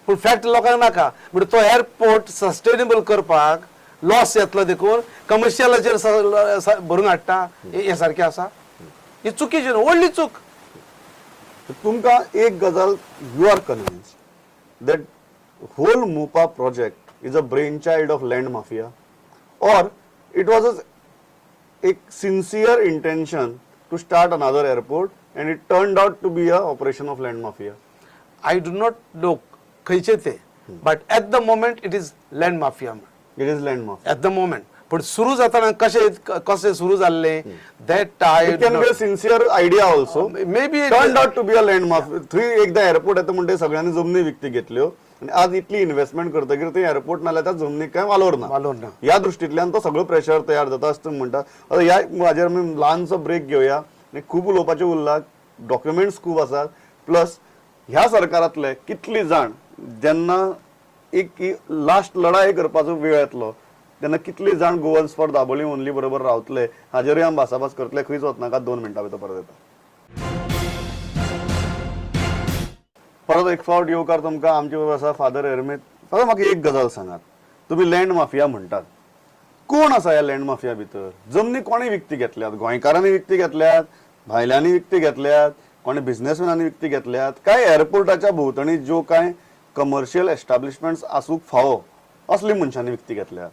पूण फॅक्ट लोकांक नाका. म्हणजे तो एअरपोर्ट सस्टेनेबल करपाक लॉस येतलो देखून कमर्शियलाचेर भरून हाडटा, हें सारकें आसा? ही चुकीची न्हू, व्हडली चूक. तुमकां एक गजाल, you are convinced that whole Mopa project is a brain child of land mafia, or it was a एक sincere intention to start another airport and it turned out to be a operation of land mafia? I do not know खंयचे ते, but at the moment it is land mafia. It is land mafia. At the moment. पण सुरू जाताना कशें कशें सुरू जाल्लें, that I It can be a sincere idea also. May be. Turned out to be a land mafia. थंय एकदा airport येता म्हणटकीर सगळ्यांनी जमनी विकती घेतल्यो आनी आज इतली इन्व्हेस्टमेंट करतकीर थंय एअरपोर्ट नाल्यार त्या जमनीक काय वालोर ना. वालोर ना. ह्या दृश्टींतल्यान तो सगळो प्रेशर तयार जाता अशें तुमी म्हणटा. आतां ह्या हाजेर आमी ल्हानसो ब्रेक घेवया आनी खूब उलोवपाचें उरलां, डॉक्युमेंट्स खूब आसात, प्लस ह्या सरकारांतले कितली जाण जेन्ना एक लास्ट लढाई करपाचो वेळ येतलो तेन्ना कितली जाण गोवन्स फॉर दाबोळी ओनली बरोबर रावतले, हाजेरूय आमी भासाभास करतले. खंयच वचनाका, 2 मिनटां भितर परत येता. परत एक फावट येवकार तुमकां. आमचे बरोबर आसा फादर एर्मीत. फादर, म्हाका एक गजाल सांगात, तुमी लँड माफिया म्हणटात, कोण आसा ह्या लँड माफिया भितर? जमनी कोणी विकती घेतल्यात? गोंयकारांनी विकती घेतल्यात, भायल्यांनी विकती घेतल्यात, कोणी बिझनेसमॅनांनी विकती घेतल्यात, काय एअरपोर्टाच्या भोंवतणी ज्यो कांय कमर्शियल एस्टाब्लिशमेंट्स आसूंक फावो असली मनशांनी विकती घेतल्यात?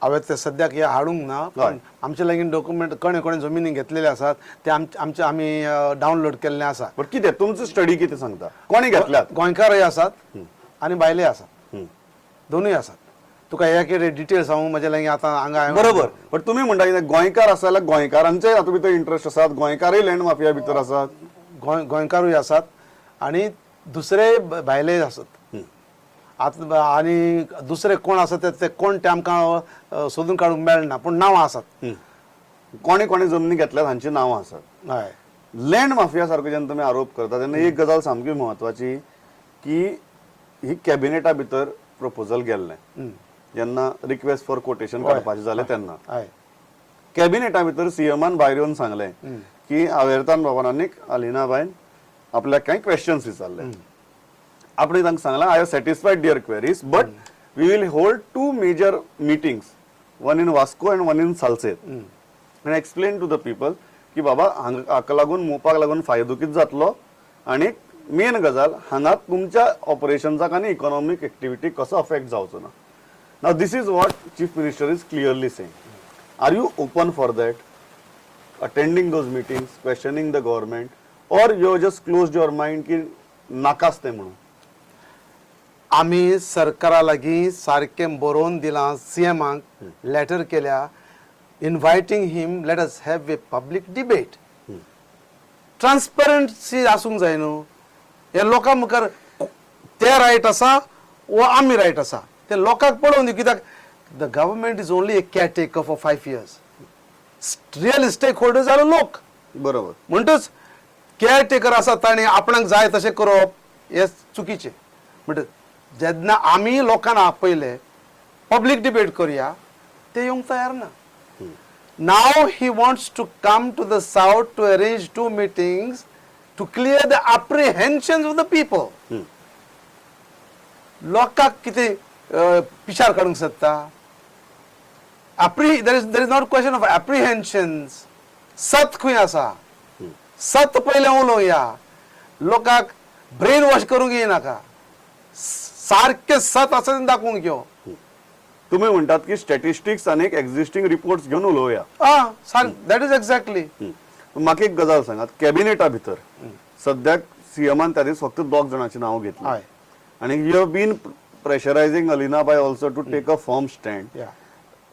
हांवें ते सद्याक हे हाडूंक ना, पण आमचे लागीं डॉक्युमेंट कोणे कोणे जमिनी घेतलेले आसात ते आमचे आमी डावनलोड केल्ले आसा. बट कितें तुमचो स्टडी कितें सांगता, कोणी घेतल्यात? गोंयकारय आसात आनी भायले आसात, दोनूय आसात. तुका हे कितें डिटेल्स हांव म्हजे लागीं आतां हांगा बरोबर, बट तुमी म्हणटा कितें, गोंयकार आसा जाल्यार गोंयकारांचेय हातूंत भितर इंट्रस्ट आसात, गोंयकारय लँड माफिया भितर आसात? गोंयकारूय आसात आनी दुसरे भायलेय आसात. आतां आनी दुसरे कोण आसा ते ते कोण ते आमकां सोदून काडूंक मेळना, पूण नांवां आसात. कोणी कोणी जमनी घेतल्यात हांची नांवां आसात. हय. लँड माफिया सारको जेन्ना तुमी आरोप करता तेन्ना एक गजाल सामकी म्हत्वाची की ही कॅबिनेटा भितर प्रपोजल गेल्लें जेन्ना रिक्वेस्ट फॉर कोटेशन काडपाचें जालें तेन्ना कॅबिनेटा भितर सीएमान भायर येवन सांगलें की आवेर्तान बाबान आनी अलिना बायन आपल्याक कांय क्वेश्चन्स विचारले, आपणे तांकां सांगलां, "I have satisfied their queries, but we will hold two major meetings, one in Vasco and one in Salcete, and explain to the people की बाबा, हांगा हाका लागून, मोपाक लागून फायदो कितें जातलो आनी मेन गजाल, हांगा तुमच्या ऑपरेशन्साक आनी इकॉनॉमीक एक्टिविटीक कसो अफेक्ट जावचो ना." Now this is what Chief Minister is clearly saying. Are you open for that, attending those meetings, questioning the government, or you have just closed your mind की नाकाच तें म्हणून? आमी सरकारा लागीं सारकें बरोवन दिलां, सीएमाक लेटर केल्या, inviting him, let us have a public debate. Transparency आसूंक जाय न्हू. हे लोकां मुखार ते रायट आसा वो आमी रायट आसा ते लोकांक पळोवन दी, कित्याक the government is only a caretaker for 5 years. Real stakeholder जालो लोक. म्हणटच केअरटेकर आसा, ताणें आपणाक जाय तशें करप हें चुकीचें. म्हणटा जेन्ना आमी लोकांक आपयले, पब्लीक डिबेट करुया, ते येवंक तयार ना. Now he wants to come to the south to arrange two meetings to clear the apprehensions of the people. लोकांक कितें पिशार काडूंक सोदता? There is not question of apprehensions. सत खंय आसा, सत पयलें उलोवया. लोकांक ब्रेन वॉश करूंक येनाका, सारकें सत आसा तें दाखोवंक यो. तुम्ही म्हणटात की स्टॅटिस्टिक्स आनी एक्झिस्टींग रिपोर्ट्स घेवन उलोवया. आं, सार, that is exactly. म्हाका एक गजाल सांगात, कॅबिनेटा भितर सद्याक सीएमान त्या दीस फक्त दोग जाणांची नांव घेतली आनी you have been pressurising Alina bye also to take a firm stand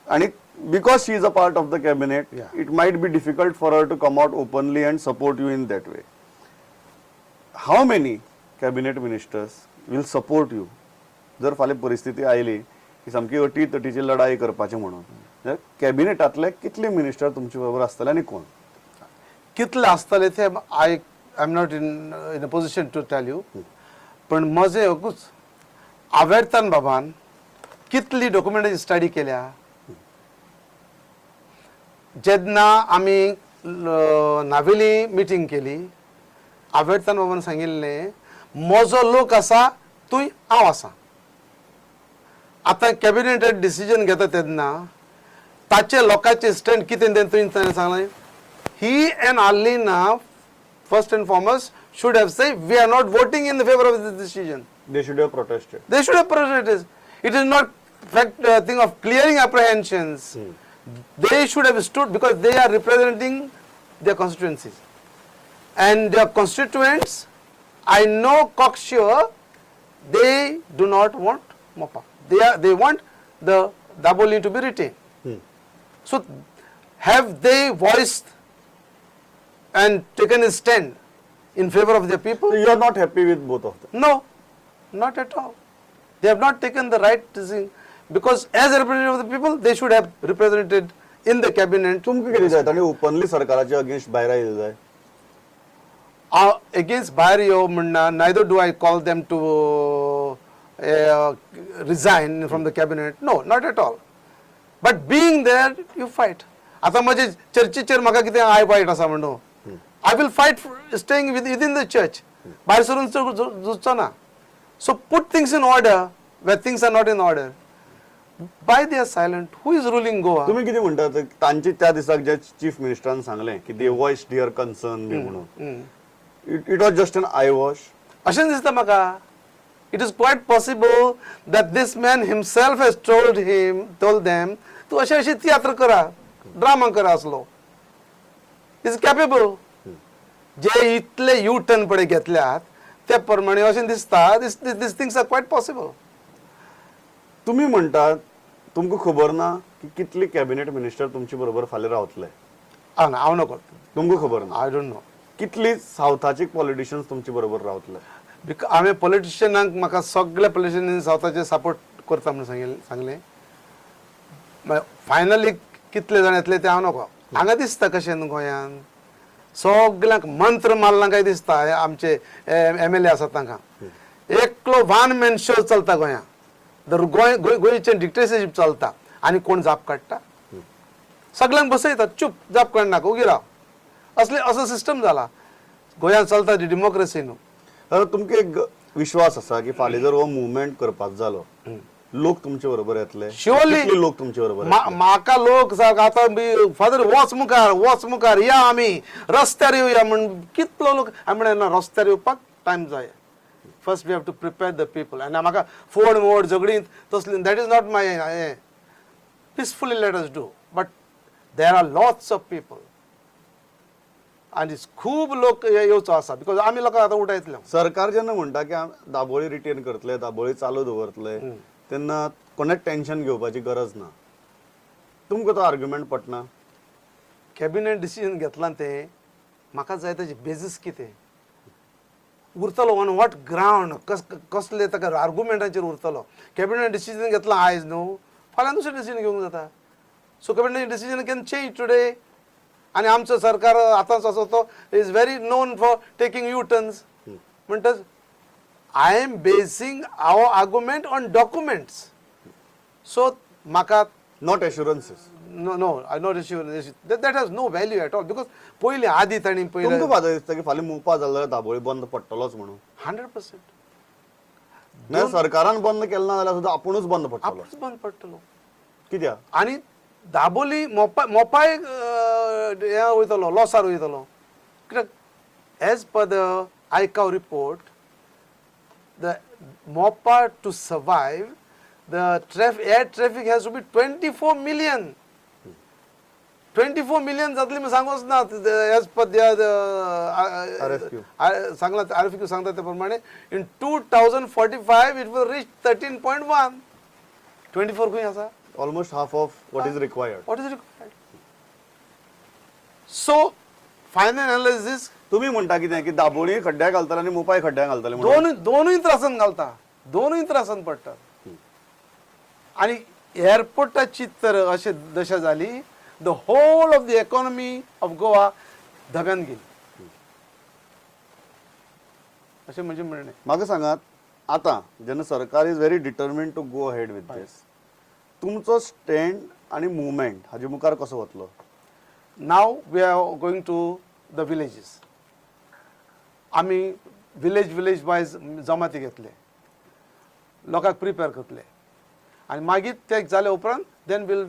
आणि because she is a part of the cabinet, it might be difficult for her to come out openly and support you in that way. How many cabinet ministers will support you जर फाल्यां परिस्थिती आयली की सामकी अटी तटीची लढाई करपाची म्हणून, कॅबिनेटांतले कितले मिनिस्टर तुमचे बरोबर आसतले आनी कोण? कितले आसतले ते I am not in a position to tell you, पण म्हजें एकूच, आवेर्तन बाबान कितली डॉक्युमेंटाची स्टडी केल्या. जेन्ना आमी नावेली मिटींग केली, आवेर्तन बाबान सांगिल्लें, म्हजो लोक आसा, तूं हांव आसा. आतां कॅबिनेटान डिसिजन घेता तेन्ना ताचे लोकांचे स्टँड कितें तें तुवें ताणें सांगलें. He and Arlina first and foremost should have say we are not voting in the favour of this decision. They should have protested. They should have protested. It is not fact thing of clearing apprehensions. They should have stood because they are representing their constituencies. And their constituents, I know cocksure, they do not want Mopa. They want the Dabolim to be retained. So have they voiced and taken a stand in favor of their people? You are not happy with both of them? No, not at all. They have not taken the right decision because as a representative of the people, they should have represented in the cabinet. तुमकां कितें जाय, तांणी openly सरकाराचे against भायर आयले जाय? Against भायर यो म्हणना, neither do I call them to resign from the cabinet. No, not at all. But being there, you fight. आतां म्हजे चर्चीचेर म्हाका कितें I fight आसा म्हणून I will fight staying within the church. भायर सरून झुजचो ना. So put things in order where things are not in order. Why they are silent? Who is ruling Goa? तुम्ही कितें म्हणटात, तांची त्या दिसाक जे चीफ मिनिस्टरान सांगलें की दे वॉयस there concern बी म्हणून, it was just an eyewash? अशें दिसता म्हाका. It is quite possible that this man himself has told him, told them तूं अशें अशें तियात्र करा, ड्रामा करा. असलो is capable. जे इतले यू टर्न पळय घेतल्यात ते प्रमाणे अशें दिसता, this things are quite possible. तुम्ही म्हणटात तुमकां खबर ना की कितले कॅबिनेट मिनिस्टर तुमचे बरोबर फाल्यां रावतले? ना, हांव नको. तुमकां खबर ना? I don't know. कितली सावथाची पॉलिटिशियन्स तुमचे बरोबर रावतले? बिकॉज हांवें पॉलिटिशियनांक, म्हाका सगळे पॉलिटिशियन सावथाचे सपोर्ट करता म्हणून सांगलें. फायनली कितले जाण येतले ते हांव नको. हांगा दिसता कशें न्हू, गोंयान सगल्यांक मंत्र मारला काय दिसता. हे आमचे एमएलए आसात तांकां एकलो वन मॅन शो चलता गोंयांत. दर गोंय गोंयचें डिक्टेटरशीप चलता आनी कोण जाप काडटा? सगल्यांक बसयतात, चूप, जाप काडनाका, उगी राव, असले असो सिस्टम जाला गोंयांत. चलता ती डेमोक्रेसी न्हू. तर तुमकां एक विश्वास आसा की फाल्यां जर हो मुवमेंट करपाक जालो, लोक तुमचे बरोबर येतले? Surely. कितले लोक तुमचे बरोबर येतले? म्हाका लोक आतां बी फादर वच मुखार, वच मुखार, या आमी रस्त्यार येवया म्हण कितलो लोक. हांवें म्हणलें ना, रस्त्यार येवपाक टायम जाय. First we have to prepare the people. आनी म्हाका फोड मोड झगडीं तसली, that is not my हें. Peacefully let us do, but there are lots of people आनी खूब लोक येवचो आसा because आमी लोकांक आतां उठयतले. सरकार जेन्ना म्हणटा की दाबोळी रिटेन करतले, दाबोळी चालू दवरतले, तेन्ना कोणाक टेन्शन घेवपाची गरज ना, तुमकां तो आर्ग्युमेंट पटना? कॅबिनेट डिसिजन घेतलां तें म्हाका जाय. ताची बेजीस कितें उरतलो, ऑन what ground, कसले ताका आर्गुमेंटाचेर उरतलो. कॅबिनेट डिसिजन घेतलां आयज न्हू, फाल्यां दुसरें डिसिजन घेवंक जाता. So cabinet decision can change today. आनी आमचो सरकार आतांचो आसा तो is very known for taking U turns. म्हणटच I am basing our argument on documents, so म्हाका not एश्युरन्सीस. No, I not assure that has no value at all because पयलीं आदी तांणी पयलें. तुमकां फादर दिसता की फाल्यां मोपा जालो जाल्यार दाबोळी बंद पडटलोच म्हणून? 100%. नाही, सरकारान बंद केलें ना जाल्यार सुद्दां आपुणूच बंद पडटलो? आपूणच बंद पडटलो. कित्याक? आनी दाबोली मोपा मोपाय हें वयतलो, लॉसार वयतलो. कित्याक, as per the ICAO report, the Mopa to survive, the air traffic has to be 24 million. 24 million जातली म्हण सांगूच ना. As per RFQ. सांगला, आरएफक्यू सांगता त्या प्रमाणे in 2045 it will reach 13.1. 24 खंय आसा? Almost half of what is required. What is required. So final analysis. तुम्ही म्हणटा कितें की दाबोळी खड्ड्याक घालतले आनी मोपाय खड्ड्याक घालतले म्हणून? दोनूय दोनूय त्रासान घालता, दोनूय त्रासान पडटात. आनी एअरपोर्टाची तर अशें दशा जाली, the whole of the economy of Goa धब्यान गेली, अशें म्हजें म्हणणें. म्हाका सांगात, आतां जेन्ना सरकार is very determined to go ahead with this, तुमचो स्टँड आनी मुवमेंट हाजे मुखार कसो वतलो? Now we are going to the villages. आमी विलेज विलेज वायज जमाती घेतले, लोकांक प्रिपेर करतले. आनी मागीर ते जाले उपरांत then we'll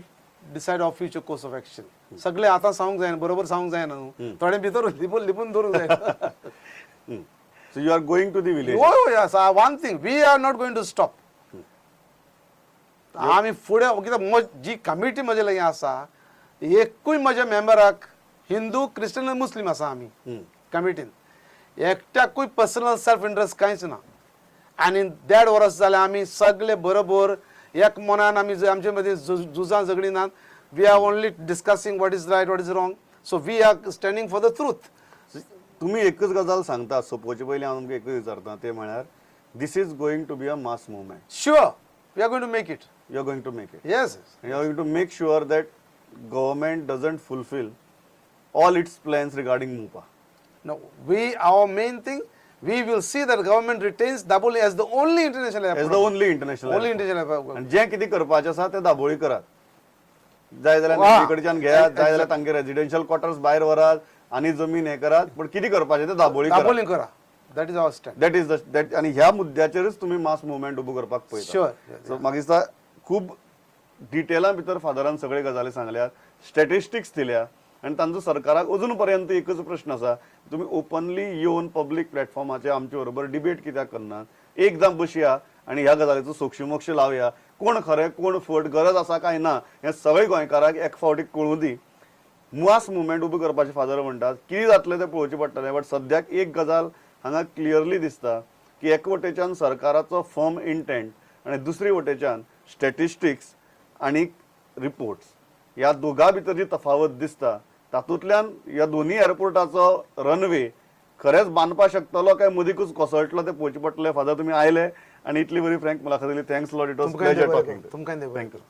decide our future course of action. सगळे आतां सांगूंक जायना, बरोबर सांगूंक जायना न्हू, थोडे भितर लिपून लिपून दवरूंक जाय. So you are going to the village? हय, आसा. One thing, we are not going to stop. आमी फुडें, कित्याक जी कमिटी म्हजे लागीं आसा, एकूय म्हज्या मेंबराक, हिंदू, क्रिश्चन आनी मुस्लीम आसा आमी कमिटीन, एकट्याकूय पर्सनल सेल्फ इंट्रस्ट कांयच ना. आनी देड वर्स जालें आमी सगळे बरोबर एक मनान आमी आमचे मदीं झुजां झगडीं नात. We are only discussing what is right, what is wrong, so we are standing for the truth. तुमी एकच गजाल सांगता, सोंपोवचे पयलीं हांव तुमकां एकूच विचारता, ते म्हळ्यार this is going to be a mass movement? Sure, we are going to make it. You are going to make it? Yes. You are going to make sure that government doesn't fulfill all its plans regarding Mopa. No, our main thing, we will see that government retains Dabolim as the only international airport. As the only international. Only international airport. आनी जें कितें करपाचें आसा तें दाबोळी करात, जाय जाल्यार कडच्यान घेयात, जाय जाल्यार तांगे रेजिडेन्शियल क्वॉर्टर्स भायर व्हरात आनी जमीन हें करात, पण कितें करपाचें तें दाबोळी करात. दाबोळी करा. That is our stand. That is the that. आनी ह्या मुद्द्याचेरच तुमी मास मुवमेंट उबो करपाक पळयता. Sure. सो म्हाका दिसता खूब डिटेला भितर फादरान सगळे गजाली सांगल्यात, स्टॅटिस्टिक्स दिल्या आनी तांचो सरकाराक अजून पर्यंत एकच प्रश्न आसा, तुमी ओपनली येवन पब्लीक प्लॅटफॉर्माचेर आमचे बरोबर डिबेट कित्याक करनात? एकदां बसया आनी ह्या गजालीचो सोक्षमोक्ष लावया, कोण खरें कोण फट, गरज आसा काय ना हें सगळे गोंयकारांक एक फावटी कळूं दी. मास मुवमेंट उबो करपाचे फादर म्हणटात, कितें जातलें तें पळोवचें पडटलें. बट सद्याक एक गजाल हांगा क्लियरली दिसता की एक वटेच्यान सरकाराचो फर्म इंटेंट आनी दुसरी वटेच्यान स्टॅटिस्टिक्स आनी रिपोर्ट्स, ह्या दोगां भितर जी तफावत दिसता, तातूंतल्यान ह्या दोनूय एअरपोर्टाचो रनवे खरेंच बांदपाक शकतलो काय मदीकूच कोसळटलो तें पळोवचें पडटलें. फादर, तुमी आयले आनी इतली बरी फ्रँक मुलाखत दिली. Thanks lot, it was तुमकां pleasure talking. तुमकां देव बरें करूं.